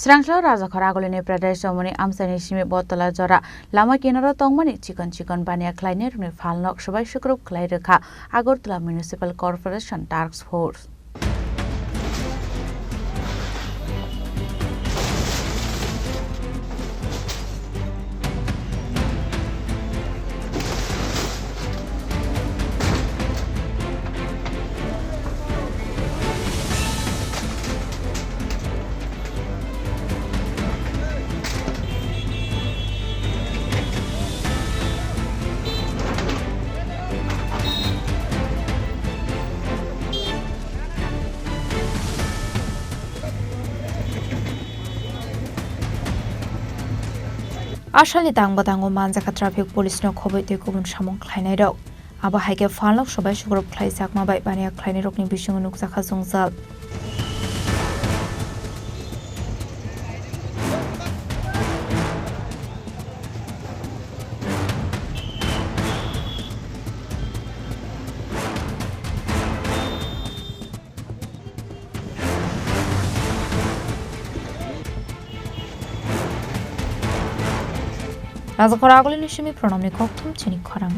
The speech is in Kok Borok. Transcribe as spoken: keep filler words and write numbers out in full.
Srangso Rajakhor Agulini Pradesh Chomoni amchaini simi Bottola jora lama kinaro tongmani chikon chikon baniya khlainai rokni phalno swbai sukrub khlai rwkha Agartala Municipal Corporation Task Force. Asalni tang bwtango manjakha traffic police no khoboi tei kubun samung khlainairok. Abo hai khe phalnok swbai sukrub khlaijakma bai baniya khlainairokni bisingo nukjakha jwngjal. Rajakhor Agulini simi Pranamni kokthum chini khorang.